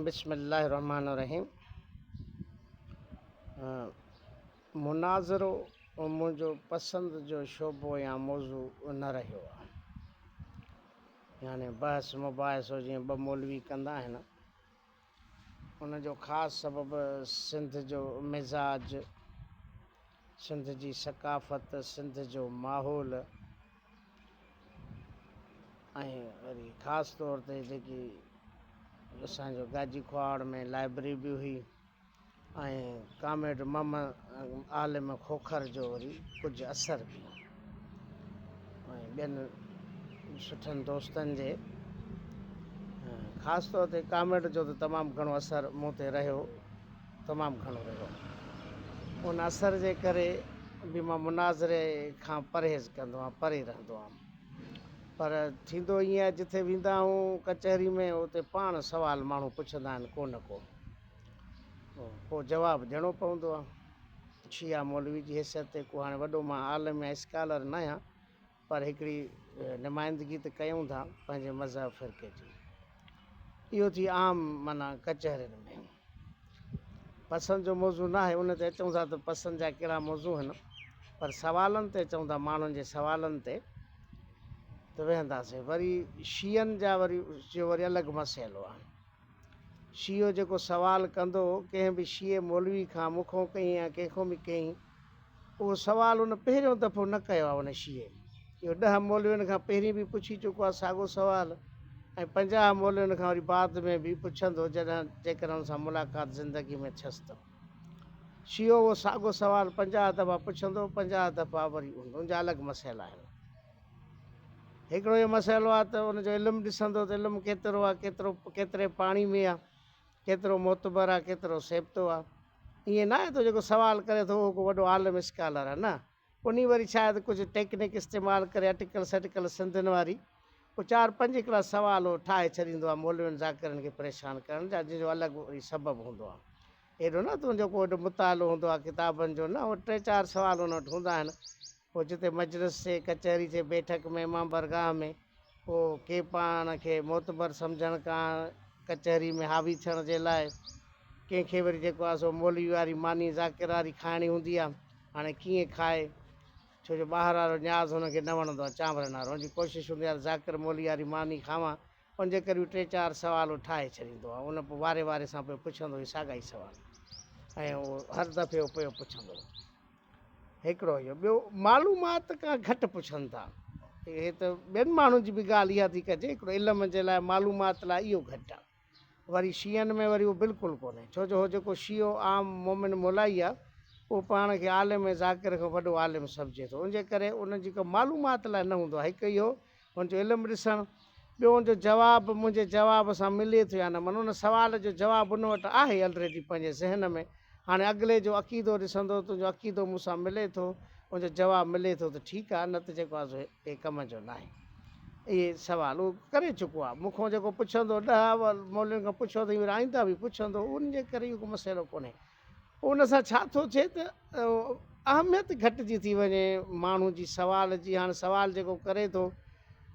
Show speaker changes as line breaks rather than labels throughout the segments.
بسم الله الرحمٰن الرحيم مناظرو منهنجو پسند جو شعبو يا موضوع نه رهيو آهي. يعني بحث مباحثو جيئن ٻه مولوي ڪندا آهن، ان جو خاص سبب سنڌ جو مزاج، سنڌ جي ثقافت، سنڌ جو ماحول ۽ وري خاص طور تي جيڪي اسان جو گاجي کهاوڙ ۾ لائبرري به هئي ۽ ڪامريڊ محمد عالم کوکر جو وري ڪجهه اثر به ۽ ٻين سٺن دوستن جي خاص طور تي ڪامريڊ جو ته تمام گهڻو اثر مون تي رهيو، تمام گهڻو رهيو. ان اثر جي ڪري به مان مناظري کان پرهيز ڪندو آهيان، پري رهندو آهيان. پر ٿيندو ائين آهي جٿي ويندا آهيون ڪچهري ۾ اتي پاڻ سوال ماڻهو پڇندا آهن ڪو نه ڪو پوء جواب ڏيڻو پوندو آهي. شيعا مولوي جي حيثيت تي ڪو هاڻي وڏو مان عالم يا اسڪالر نه آهيان پر هڪڙي نمائندگي ته ڪيون ٿا پنهنجي مذهب فرقي جي. اهو ٿي عام معنيٰ ڪچهرين ۾. پسند جو موضوع ناهي ان تي اچون ٿا ته پسند جا ڪهڙا موضوع آهن پر سوالن تي اچون ٿا ماڻهن جي سوالن تي ته ويهنداسين وري شيعن جا وري جو وري الڳ مسئلو آهي شيعو جيڪو سوال ڪندو ڪنهن به شيعي مولوي کان مون کان ڪئين يا ڪنهن کان به ڪئين اهو سوال ان پهريون دفعو نه ڪيو آهي ان شيعي اهو ڏهه مولوين کان پهرين به پڇي چڪو آهي ساڳو سوال ۽ 50 مولوين کان وري بعد ۾ به پڇندو جڏهن جيڪڏهن ان سان ملاقات زندگي ۾ ٿيس ته. شيعو اهو ساڳو سوال 50 دفعا پڇندو، 50 دفعا وري ان جا الڳ مسئلا آهن. هڪڙو اهو مسئلو آهي ته ان جو علم ڏسندو ته علم ڪيترو آهي، ڪيترو ڪيتري پاڻي ۾ آهي، ڪيترو معتبر آهي، ڪيترو سيبتو آهي. ائين ناهي ته جيڪو سوال ڪري ٿو اهو ڪو وڏو عالم اسڪالر آهي، نه. انهي وري شايد ڪجهه ٽيڪنڪ استعمال ڪري اٽڪل سٽڪل سنڌين واري ڪو چار پنج هڪڙا سوال هو ٺاهي ڇڏيندو آهي مولوين ذاڪرن کي پريشان ڪرڻ جا جنهن جو الڳ وري سبب هوندو آهي. ايڏو نه ته ان جو ڪو ايڏو مطالعو هوندو آهي ڪتابن جو نه اهي ٽي چار سوال ان وٽ هوندا آهن پوء جتي مجلس ٿئي ڪچهري ٿئي بيٺڪ ۾ امامبرگاهه ۾ پوء ڪي پاڻ کي معتبر سمجهڻ ڪاڻ ڪچهري ۾ حاوي ٿيڻ جي لاء ڪنهن کي وري جيڪو آهي سو مولوي واري ماني ذاڪر واري کائڻي هوندي آهي هاڻي ڪيئن کائي، ڇو جو ٻاهر وارو نياز هن کي نه وڻندو آهي، چانورن وارو. هن جي ڪوشش هوندي آهي ته ذاڪر مولوي واري ماني کاوان، ان جي ڪري هو ٽي چار سوال هو ٺاهي ڇڏيندو آهي. ان پوء واري واري سان پيو پڇندو هي ساڳا ئي سوال ۽ اهو هر دفعي هو پيو پڇندو هو. هڪڙو اهو، ٻيو معلومات کان گهٽ پڇن ٿا. هي ته ٻين ماڻهن جي به ڳالهه اها ٿي ڪجي، هڪڙو علم جي لاء معلومات لاء اهو گهٽ آهي. وري شيعن ۾ وري اهو بلڪل ڪونهي، ڇو جو هو جيڪو شيعو عام مؤمن مولائي آهي، اهو پاڻ کي عالم ۽ ذاڪر کان وڏو عالم سمجهي ٿو، ان جي ڪري ان جي ڪا معلومات لاء نه هوندو آهي، هڪ اهو هن جو علم ڏسڻ، ٻيو ان جو جواب منهنجي جواب سان ملي ٿو يا نه، معنيٰ ان سوال جو جواب ان وٽ آهي الريڊي پنهنجي ذهن ۾، هاڻي اڳلي جو عقيدو ڏسندو تنهنجو عقيدو مون سان ملي ٿو، ان جو جواب ملي ٿو ته ٺيڪ آهي، نه ته جيڪو آهي سو هي ڪم جو ناهي. اهي سوال هو ڪري چڪو آهي. مون کان جيڪو پڇندو، 10 مولوين کان پڇيو اٿئي وري آئنده به پڇندو، ان جي ڪري اهو ڪو مسئلو ڪونهي. پوء ان سان ڇا ٿو ٿئي ته اهميت گهٽجي ٿي وڃي ماڻهو جي سوال جي. هاڻي سوال جيڪو ڪري ٿو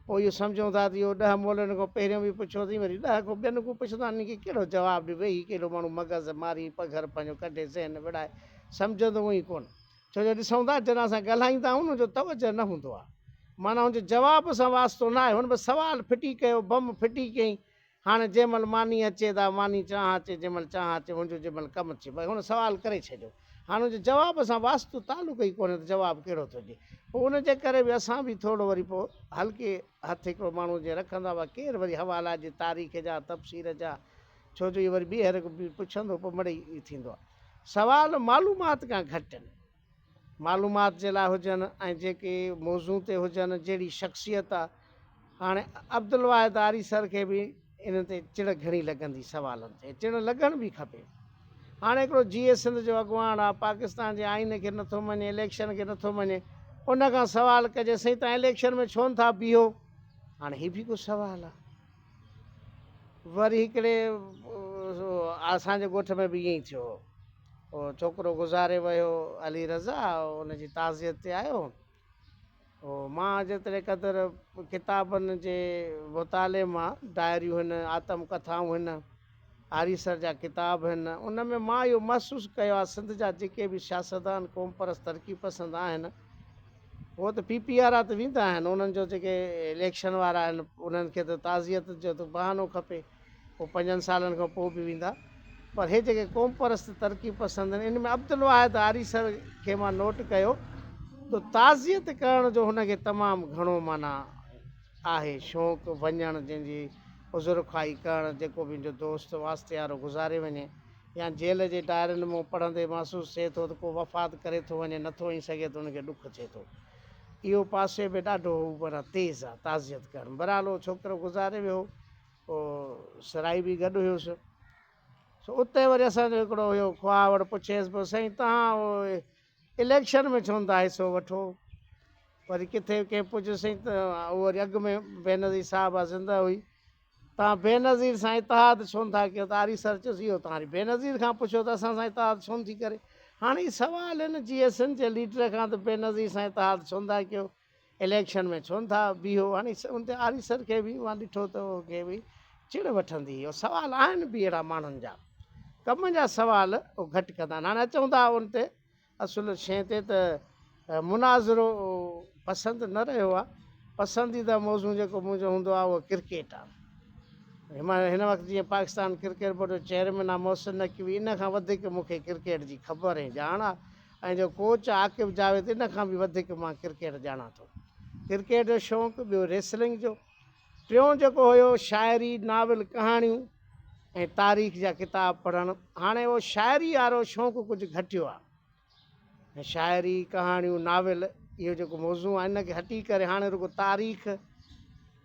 پوء اهو سمجهون ٿا ته اهو 10 مولوين کان پهريون به پڇيو اٿئي وري 10 کان ٻين کان پڇندو هاڻي ان کي ڪهڙو جواب ڏبو هي ڪهڙو ماڻهو مغز ماري پگهر پنهنجو ڪڍي ذهن وڙهائي سمجهندو ئي ڪونه. ڇو جو ڏسون ٿا جڏهن اسان ڳالهائيندا آهيون ان جو توجه نه هوندو آهي معنيٰ ان جو جواب سان واسطو نه آهي هن بس سوال ڦٽي ڪيو بم ڦٽي ڪيائين هاڻي جنهن مهل ماني اچي ته ماني چانهه اچي جنهن مهل چانهه اچي هن جو جنهن مهل ڪم ٿئي بس هن سوال ڪري ڇڏيو هاڻي ان جو جواب سان واسطو تعلق ئي ڪونهي ته جواب ڪهڙو ٿو ڏئي پوء ان جي ڪري به اسان به ٿورو وري پوء هلڪي هٿ هڪڙو ماڻهو جيئن رکندا هئا ڪير وري حوالا جي تاريخ جا تفسير جا ڇو جو اهو وري ٻيهر پڇندو پوء مڙئي ٿيندو آهي. سوال معلومات کان گهٽ آهن. معلومات جي لاء هجن ۽ جيڪي موضوع تي هجن جهڙي شخصيت آهي. هاڻي عبدالواحد آريسر کي به انهن تي چڙ گهڻي لڳندي سوالن تي چڙ لڳڻ به کپي. هاڻي هڪڙو جيئي سنڌ جو اڳواڻ آهي پاڪستان جي آئين کي نٿو مڃي اليڪشن کي نٿو مڃي ان کان سوال ڪجي سائين توهان اليڪشن ۾ ڇو نٿا بيهو هاڻي هي به ڪو سوال آهي. وري هڪڙي اسان جي ڳوٺ ۾ به ائين ئي ٿيو هو. اهو ڇوڪرو گذاري ويو علي رضا ان جي تعزيت تي آيو هو. مان جيتري قدر ڪتابن جي مطالعي مان ڊائريون هن، آتم ڪٿائون هن، آريسر جا ڪتاب هن، ان ۾ مان اهو محسوس ڪيو آهي سنڌ جا جيڪي به سياستدان قومپرست ترقي پسند آهن هو ته پي پي وارا ته ويندا آهن انهن جو جيڪي اليڪشن وارا آهن انهن کي ته تعزيت جو ته بهانو کپي هو پنجن سالن کان پوء به ويندا پر هي جيڪي قومپرست ترقي پسند آهن ان ۾ عبدالواحد آريسر کي مان نوٽ ڪيو ته تعزيت ڪرڻ جو هن کي تمام گهڻو معنيٰ آهي شوق وڃڻ جنهن جي عذر خواهي ڪرڻ جيڪو به هن جو دوست واسطي وارو گذاري وڃي يا جيل جي ڊائرين مون پڙهندي محسوس ٿئي ٿو ته ڪو وفات ڪري ٿو وڃي نٿو وڃي سگهي ته هن کي ڏک ٿئي ٿو اهو پاسي به ڏاڍو هو معنيٰ تيز آ تعزيت ڪرڻ بهرحال اهو ڇوڪرو گذاري ويو هو پوء سرائي به گڏ هيس سو اتي وري اسان جو هڪڙو هيو خواهوڙ پڇيس پيو سائين تهان اليڪشن ۾ ڇو نٿا حصو وٺو وري ڪٿي ڪنهن پڇيس سائين ته اهو وري اڳ ۾ بينظير صاحبه زنده هئي تهان بينظير سان اتحاد ڇو نٿا ڪيو ته آريسر چيس اهو تهان وري بينظير کان پڇو ته اسان سان اتحاد ڇو نٿي ڪري هاڻي هي سوال هن جي ايس اين جي ليڊر کان ته بينظير سان اتحاد ڇو نٿا ڪيو اليڪشن ۾ ڇو نٿا بيهو؟ هاڻي ان تي آريسر کي به مان ڏٺو ته ان کي به چڙ وٺندي هئي. سوال آهن به اهڙا ماڻهن جا ڪم جا سوال اهو گهٽ ڪندا آهن. هاڻي اچون ٿا ان تي اصل شيء تي ته مناظرو پسند نه رهيو آهي. پسنديده موضوع جيڪو منهنجو هوندو آهي اهو ڪرڪيٽ آهي. هن وقت جيئن پاڪستان ڪرڪيٽ بورڊ جو چيئرمين آهي محسن نقوي ان کان وڌيڪ مون کي ڪرڪيٽ جي خبر ۽ ڄاڻ آهي. ۽ جو ڪوچ عاقب جاويد ان کان به وڌيڪ مان ڪرڪيٽ ڄاڻان ٿو. ڪرڪيٽ جو شوق، ٻيو ريسلنگ جو، ٽيون جيڪو هيو شاعري، ناول، ڪهاڻيون ۽ تاريخ جا ڪتاب پڙهڻ. هاڻي اهو شاعري وارو شوق ڪجهه گهٽيو آهي ۽ شاعري، ڪهاڻيون، ناول اهو جيڪو موضوع آهي ان کي هٽي ڪري هاڻي رڳو تاريخ،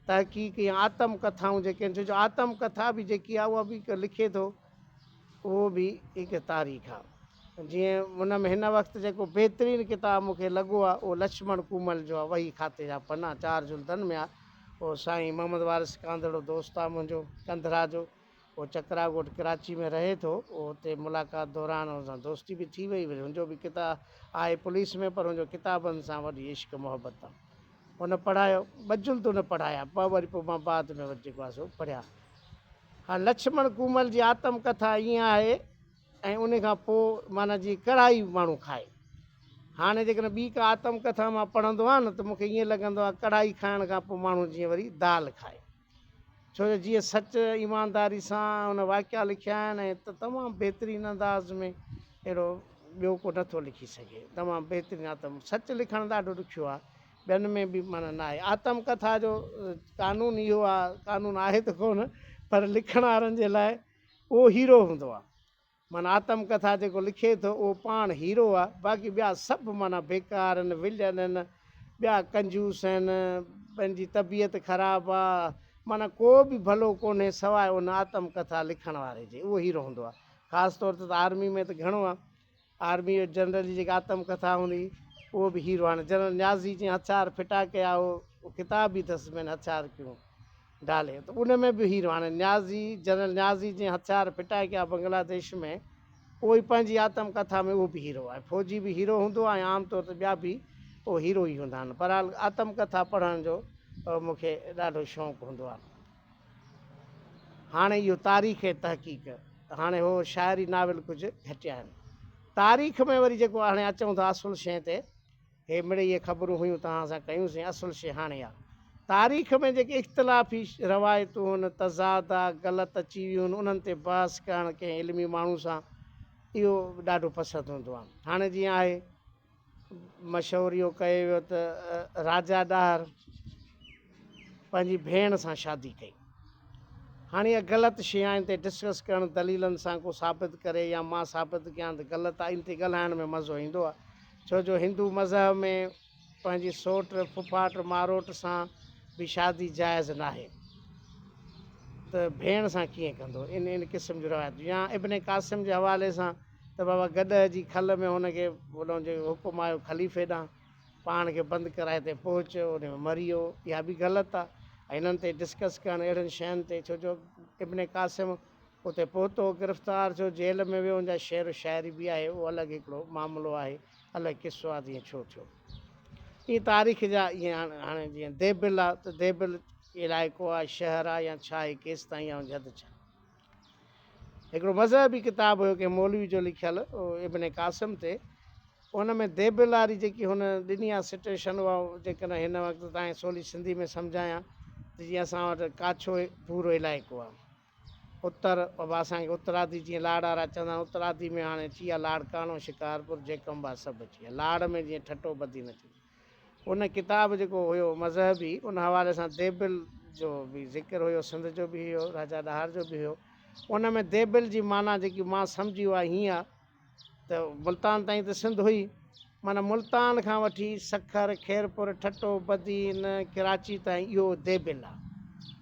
تحقيق يا آتم ڪٿائون جيڪي آهن ڇو جو آتم ڪٿا به جيڪي آهي اها به هڪ لکي ٿو اهو به هڪ تاريخ آهي. جيئن ان ۾ هن وقت جيڪو بهترين ڪتاب مون کي لڳو آهي اهو لڇمڻ ڪومل جو آهي وحي کاتي جا پنا چار جلدن ۾ آهي اهو سائين محمد وارث ڪانڌڙو دوست آهي منهنجو ڪنڌرا جو اهو چڪرا ڳوٺ ڪراچي ۾ رهي ٿو اهو اتي ملاقات دوران ان سان دوستي به ٿي وئي وري هن جو به ڪتا آهي پوليس ۾ پر هن جو ڪتابن سان وڏي عشق محبت آهي ان پڙهايو ٻه جلد ان پڙهايا ٻه وري پوء مان بعد ۾ وري جيڪو آهي سو پڙهيا ها لڇمڻ ڪومل جي آتم ڪٿا ائين آهي ۽ ان کان پوء معنيٰ جيئن ڪڙهائي ماڻهو کائي. هاڻي جيڪڏهن ٻي ڪا آتم ڪٿا مان پڙهندو آهيان نه ته مون کي ائين لڳندو آهي ڪڙهائي کائڻ کان پوء ماڻهو جيئن وري دال کائي. ڇو جو جيئن سچ ايمانداري سان ان واقعا لکيا آهن ۽ ته تمام بهترين انداز ۾ اهڙو ٻيو ڪو نه ٿو لکي سگهي. تمام بهترين آتم سچ لکڻ ڏاڍو ڏکيو آهي. ٻين ۾ به معنيٰ نه آهي. آتم ڪٿا جو قانون اهو آهي، قانون آهي ته ڪونه پر لکڻ وارن جي لاء اهو هيرو هوندو آ. معنيٰ آتم ڪٿا جيڪو لکي ٿو اهو پاڻ هيرو آ، باقي ٻيا سڀ معنيٰ بيڪار آهن، ولين آهن، ٻيا ڪنجوس آهن، پنهنجي طبيعت خراب آ، معنيٰ ڪو به ڀلو ڪونهي سواء ان آتم ڪٿا لکڻ واري جي، اهو هيرو هوندو آ. خاص طور تي ته آرمي ۾ ته گهڻو آ. آرمي جو جنرل جي جيڪا آتم ڪٿا هوندي اهو به هيرو هاڻي جنرل نيازي جنهن هٿيار ڦٽا ڪيا اهو ڪتاب به اٿس مين هٿيار ڪيون ڊالي ته ان ۾ به هيرو هاڻي نيازي جنرل نيازي جنهن هٿيار ڦٽا ڪيا بنگلاديش ۾ اهو ئي پنهنجي آتم ڪٿا ۾ اهو به هيرو آهي فوجي به هيرو هوندو آهي ۽ عام طور تي ٻيا به اهو هيرو ئي هوندا آهن بهرحال آتم ڪٿا پڙهڻ جو مون کي ڏاڍو شوق هوندو آهي. هاڻي اهو تاريخ ۽ تحقيق، هاڻي هو شاعري ناول ڪجهه گهٽيا آهن. تاريخ ۾ وري جيڪو هاڻي اچون ٿا اصل شيء تي، هي مڙئي اهي خبرون هيون توهان سان ڪيون سين، اصل شيء هاڻي آ. تاريخ ۾ جيڪي اختلافي روايتون هن، تضاد آ، غلط اچي ويون هن، انهن تي بحث ڪرڻ ڪنهن علمي ماڻهو سان اهو ڏاڍو پسند هوندو آ. هاڻي جيئن آهي. مشهور اهو ڪيو ويو ته راجا ڏاهر پنهنجي ڀيڻ سان شادي ڪئي. هاڻي اها غلط شيء آهي ان تي ڊسڪس ڪرڻ دليلن سان ڪو ثابت ڪري يا مان ثابت ڪيان ته غلط آهي ان تي ڳالهائڻ ۾ مزو ايندو آهي ڇو جو هندو مذهب ۾ پنهنجي سوٽ، ڦڦاٽ، ماروٽ سان به شادي جائز ناهي ته ڀيڻ سان ڪيئن ڪندو ان ان قسم جون روايتون يا ابن قاسم جي حوالي سان ته بابا گڏهه جي کل ۾ هن کي هوڏانهن جيڪو حڪم آيو خليفي ڏانهن پاڻ کي بند ڪرائي تي پهچ ان ۾ مري ويو اها به غلط آ ۽ انهن تي ڊسڪس ڪرڻ اهڙين شين تي ڇو جو ابن قاسم اتي پهتو گرفتار ٿيو جيل ۾ ويو ان جا شعر و شاعري به آهي اهو الڳ هڪڙو معاملو آهي الڳ قصو آ ته ائين ڇو ٿيو ائين تاريخ جا ائين هاڻي جيئن ديبل آ ته ديبل علائقو آ شهر آ يا ڇا آهي ڪيستائين آ ان جي حد ڇا. هڪڙو مذهبي ڪتاب هيو ڪنهن مولوي جو لکيل ابن قاسم تي، ان ۾ ديبل واري جيڪي هن ڏني آهي سٽيشن اها جيڪڏهن هن وقت تائين سولي سنڌي ۾ سمجهايان ته جيئن اسان وٽ ڪاڇو پورو علائقو آهي اتر بابا اسان کي اترادي جيئن لاڙ وارا چوندا آهن اترادي ۾ هاڻي اچي ويا لاڙڪاڻو شڪارپور جيڪب آباد سڀ اچي ويا لاڙ ۾ جيئن ٺٽو بدين اچي ويو ان ڪتاب جيڪو هيو مذهبي ان حوالي سان ديبل جو به ذڪر هيو سنڌ جو به هيو راجا ڏاهر جو به هيو ان ۾ ديبل جي معنيٰ جيڪي مان سمجهي اها هيئن آهي ته ملتان تائين ته سنڌ هئي، معنيٰ ملتان کان وٺي سکر، خيرپور، ٺٽو، بدين، ڪراچي تائين اهو ديبل آ.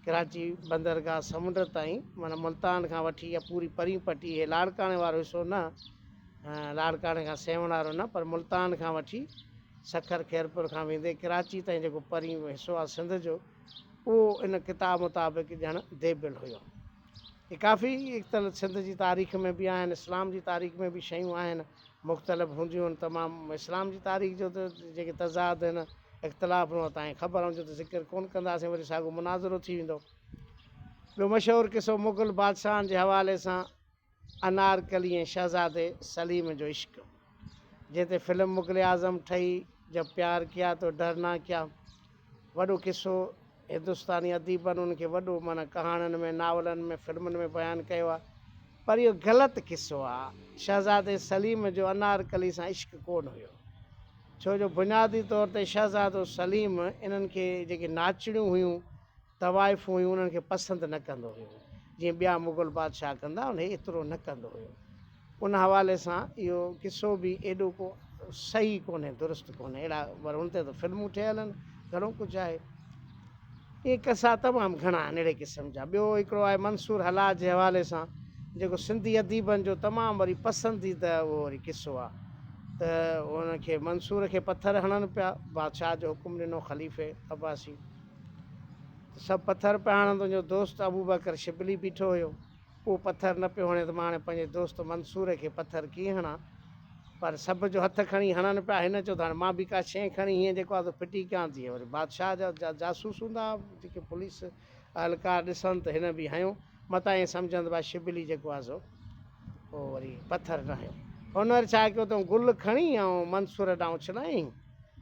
ڪراچي بندرگاهه سمنڊ تائين معنيٰ ملتان کان وٺي اها پوري پرين پٽي هي لاڙڪاڻي وارو حصو نه، لاڙڪاڻي کان سيوهڻ وارو نه پر ملتان کان وٺي سکر، خيرپور کان ويندي ڪراچي تائين جيڪو پرين حصو آ سنڌ جو اهو ان ڪتاب مطابق ڄڻ ديبل هيو. اهي ڪافي اختل سنڌ جي تاريخ ۾ به آهن، اسلام جي تاريخ ۾ به شيون آهن، مختلف هونديون آهن تمام اسلام جي تاريخ جو ته جيڪي تضاد آهن اختلاف آهن اها تانکي خبر آهي ان جو ته ذڪر ڪونه ڪنداسين وري ساڳو مناظرو ٿي ويندو. ٻيو مشهور قصو مغل بادشاهن جي حوالي سان انارڪلي ۽ شهزادي سليم جو عشق جنهن تي فلم مغل اعظم ٺهي جب پيار ڪيا تو ڊرنا ڪيا وڏو قصو هندستاني اديبن ان کي وڏو معنيٰ ڪهاڻين ۾ ناولن ۾ فلمن ۾ بيان ڪيو آهي پر اهو غلط قصو آهي. شهزادي سليم جو انارڪلي سان عشق ڪونه هيو. ڇو جو بنيادي طور تي شهزادو سليم انهن کي جيڪي ناچڻيون هيون، طوائفون هيون انهن کي پسند نه ڪندو هيو. جيئن ٻيا مغل بادشاهه ڪندا هئا هي ايترو نه ڪندو هيو. ان حوالي سان اهو قصو به ايڏو ڪو صحيح ڪونهي، درست ڪونهي. اهڙا پر ان تي ته فلمون ٺهيل آهن، گهڻو ڪجهه آهي. اهي قصا تمام گهڻا آهن اهڙي قسم جا. ٻيو هڪڙو آهي منصور حلاج جي حوالي سان جيڪو سنڌي اديبن جو تمام وري پسنديده اهو وري قصو آهي ته ان کي منصور کي پٿر هڻن پيا، بادشاهه جو حڪم ڏنو خليفي عباسي ته سڀ پٿر پيا هڻن، تنهنجو دوست ابوبڪر شبلي بيٺو هيو. اهو پٿر نه پيو هڻي ته مان هاڻي پنهنجي دوست منصور کي پٿر ڪيئن هڻان؟ پر سڀ جو هٿ کڻي هڻن پيا. هن چيو ته هاڻي مان به ڪا شيء کڻي هيئن جيڪو آهي سو ڦٽي ڪيان ٿي. وري بادشاهه جا جاسوس هوندا ها، جيڪي پوليس اهلڪار ڏسن ته هن به هنيو، متان ائين سمجهن ته ڀائي شبلي جيڪو آهي سو اهو وري پٿر نه هنيو. هن وري ڇا ڪيو ته گل کڻي ۽ منصور ڏانهن اڇلايائين.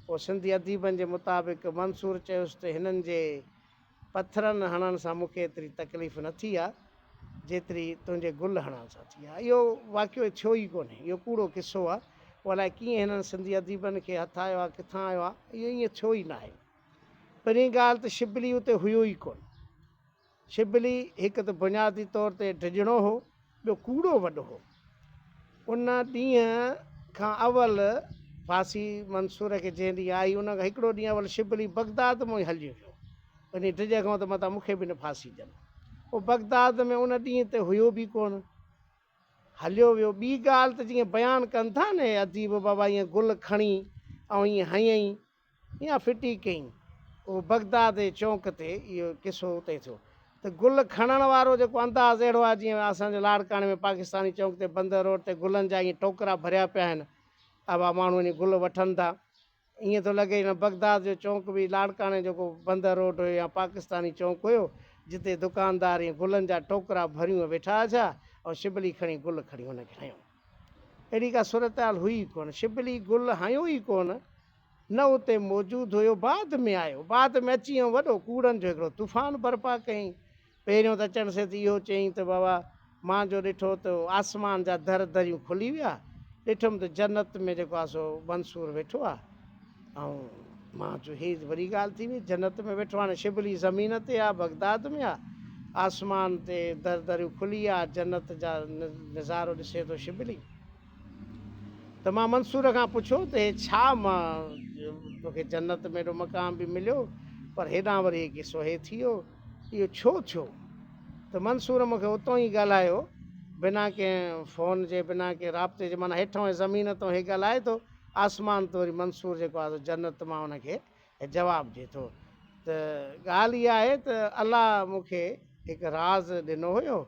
پوء سنڌي اديبن جي مطابق منصور چيس ته هنن جي پٿرن هڻڻ سان مون کي ايتري تڪليف نه ٿي آ، جيتري تنهنجي گل هڻڻ سان ٿي آ. اهو واقعو ٿيو ئي ڪونهي. اهو ڪوڙو قصو آ. اهو الائي ڪيئن هنن سنڌي اديبن کي هٿ آيو آ، ڪٿان آيو آ. اهو ائين ٿيو ئي ناهي. پهرين ڳالهه ته شبلي اتي هيو ئي ڪونه. شبلي هڪ ته بنيادي طور تي ڊڄڻو هو، ٻيو ڪوڙو وڏو هو. ان ڏينهن کان اول ڦاسي منصور کي جنهن ڏينهن آئي، ان کان هڪڙو ڏينهن اول شبلي بغداد مان ئي هليو ويو. انهي ڊڄ کان ته متان مون کي به نه ڦاسي ڏين. هو بغداد ۾ ان ڏينهن تي هيو به ڪونه. هليو ويو. ٻي ڳالهه ته جيئن بيان ڪن ٿا نه اهي اديب بابا ائين گل کڻي ۽ ائين هنيائين. يا ڦٽي ڪئين. اهو بغداد جي چونڪ تي اهو قصو اتي ٿيو ته گل کڻڻ وارو جيڪو انداز اهڙو آهي جيئن اسان جي لاڙڪاڻي ۾ پاڪستاني چونڪ تي بندر روڊ تي گلن جا ائين ٽوڪرا ڀريا پيا آهن اها ماڻهو وڃي گل وٺن ٿا ائين ٿو لڳي ڄڻ بغداد جو چونڪ به لاڙڪاڻي جو ڪو بندر روڊ هيو يا پاڪستاني چونڪ هيو جتي دڪاندار ائين گلن جا ٽوڪرا ڀريون ويٺا هجا ۽ شبلي کڻي گل کڻي هن کي هنيو. اهڙي ڪا صورتحال هئي ئي ڪونه. شبلي گل هنيو ئي ڪونه، نه اتي موجود هيو. بعد ۾ آيو. بعد ۾ اچي ۽ وڏو ڪوڙن جو هڪڙو طوفان برپا ڪيائين. پهريون ته اچڻ سيت اهو چيائين ته بابا مان جو ڏٺو ته آسمان جا در دريون کلي ويا. ڏٺم ته جنت ۾ جيڪو آهي سو منصور ويٺو آهي. ۽ مان چيو هي وڏي ڳالهه ٿي وئي، جنت ۾ ويٺو هاڻي شبلي زمين تي آ، بغداد ۾ آ، آسمان تي در دريون کلي آ، جنت جا نظارو ڏسي ٿو شبلي. ته مان منصور کان پڇيو ته هي ڇا مان توکي جنت ۾ ايڏو مقام به مليو پر هيڏانهن وري هي قصو هي ٿي ويو، اهو ڇو ٿيو؟ ته منصور مون کي اتان ئي ڳالهايو بنا ڪنهن فون جي بنا ڪنهن رابطي جي معنيٰ هيٺئون زمين تان هي ڳالهائي ٿو آسمان تي وري منصور جيڪو آهي سو جنت مان ان کي جواب ڏئي ٿو ته ڳالهه اها آهي ته الله مون کي هڪ راز ڏنو هيو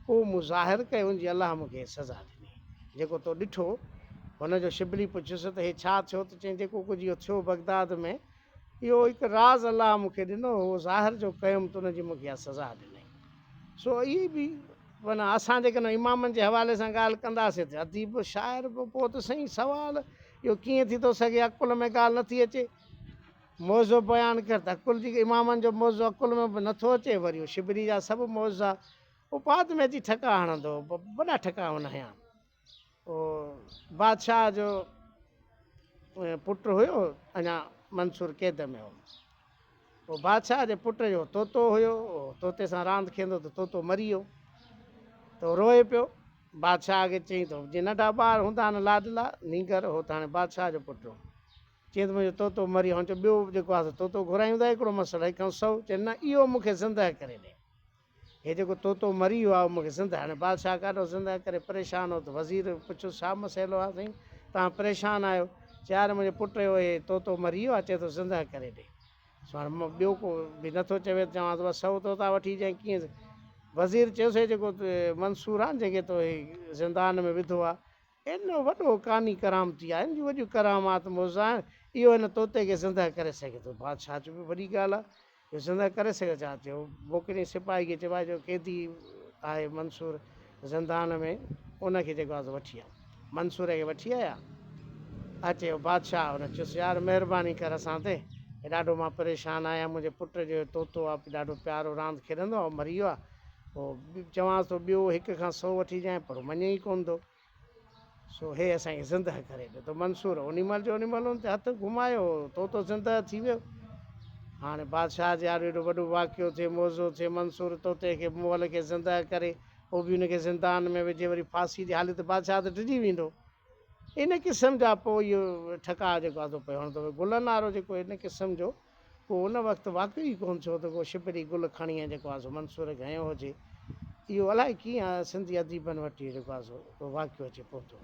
اهو مون ظاهر ڪيو ان جي الله مون کي سزا ڏني جيڪو تو ڏٺو. هن جو شبلي پڇيس ته هي ڇا ٿيو ته چيائين جيڪو ڪجهه اهو ٿيو بغداد ۾ اهو هڪ راز الله مون کي ڏنو هو اهو ظاهر جو ڪيم ته ان جي مون کي اها سزا ڏنائين. سو اهي به معنيٰ اسان جيڪڏهن امامن جي حوالي سان ڳالهه ڪنداسين ته اديب شاعر به پوء ته سائين سوال اهو ڪيئن ٿي ٿو سگهي عقل ۾ ڳالهه نٿي اچي. معجزو بيان ڪر ته عقل جي امامن جو معجزو عقل ۾ به نٿو اچي وري اهو شبري جا سڀ معجزا اهو بعد ۾ اچي ٺڪا هڻندو هو وڏا ٺڪا هن هنيا. اهو بادشاهه جو پٽ هيو اڃا منصور قيد ۾ هو. پوء بادشاهه جي پٽ جو طوطو هيو، اهو طوطي سان راند کيندو ته طوطو مري ويو ته هو روئي پيو. بادشاهه کي چيائين ته جيئن ننڍا ٻار هوندا آهن لاڏلا، نينگر، هو ته هاڻي بادشاهه جو پٽ هو. چيائين ته منهنجو طوطو مري ويو. هن چيو ٻيو جيڪو آهي سو طوطو گهرايون ٿا هڪڙو مسئلو هڪ کان سئو. چيائين نه اهو مون کي زندهه ڪري ڏي. هي جيڪو طوطو مري ويو آهي اهو مون کي زندهه هاڻي بادشاهه ڪاڏو زندهه ڪري پريشان هو ته وزير پڇيس ڇا مسئلو آهي سائين توهان پريشان آهيو چي يار منهنجي پٽ جو هي طوطو مري ويو آهي چئي ٿو زندهه ڪري ڏي سو هاڻي ٻيو ڪو به نٿو چوي ته چوان ٿو بس سئو طوطا وٺي اچجانء ڪيئن وزير چيس هي جيڪو منصور آهي نه جنهن کي تو هي زندان ۾ وڌو آهي ان وڏو ڪاني ڪرامتي آهي، ان جون وڏيون ڪرامات معجزا آهن، اهو هن طوطي کي زندهه ڪري سگهي ٿو. بادشاهه چيو، وڏي ڳالهه آهي، اهو زندهه ڪري سگهي ٿو. ڇا چيو؟ موڪليائين سپاهي کي، چيو، جو قيدي آهي منصور زندان ۾، ان کي جيڪو آهي سو وٺي آ. منصور کي وٺي آيا. اچي بادشاهه هن چيس، يار مهرباني ڪر اسان تي، ڏاڍو مان پريشان آهيان، منهنجي پٽ جو اهو طوطو آهي، ڏاڍو پيارو راند کيڏندو آهي، اهو مري ويو آهي، پوء چوانس ٿو ٻيو هڪ کان سئو وٺي جانء، پر هو مڃي ئي ڪونه ٿو. سو هي اسان کي زندهه ڪري ڏي ته منصور انهي مهل جو انهي مهل ان تي هٿ گهمايو طوطو زندهه ٿي ويو. هاڻي بادشاهه جي آڏو ايڏو وڏو واقعو ٿئي، معجزو ٿئي، منصور طوطي کي مئل کي زندهه ڪري، پوء به ان کي زندان ۾ وجهي وري ڦاسي جي حالت بادشاهه ته ڊڄي ويندو. ان قسم جا پوء اهو ٺڪاء جيڪو آهي سو پيو هڻندو ويو. گلن وارو جيڪو ان قسم جو ڪو ان وقت واقعو ئي ڪونه ٿيو ته ڪو شبري گل کڻي ۽ جيڪو آهي سو منصور کي هنيو هجي. اهو الائي ڪيئن سنڌي اديبن وٽ اهو جيڪو آهي سو واقعو اچي پهتو.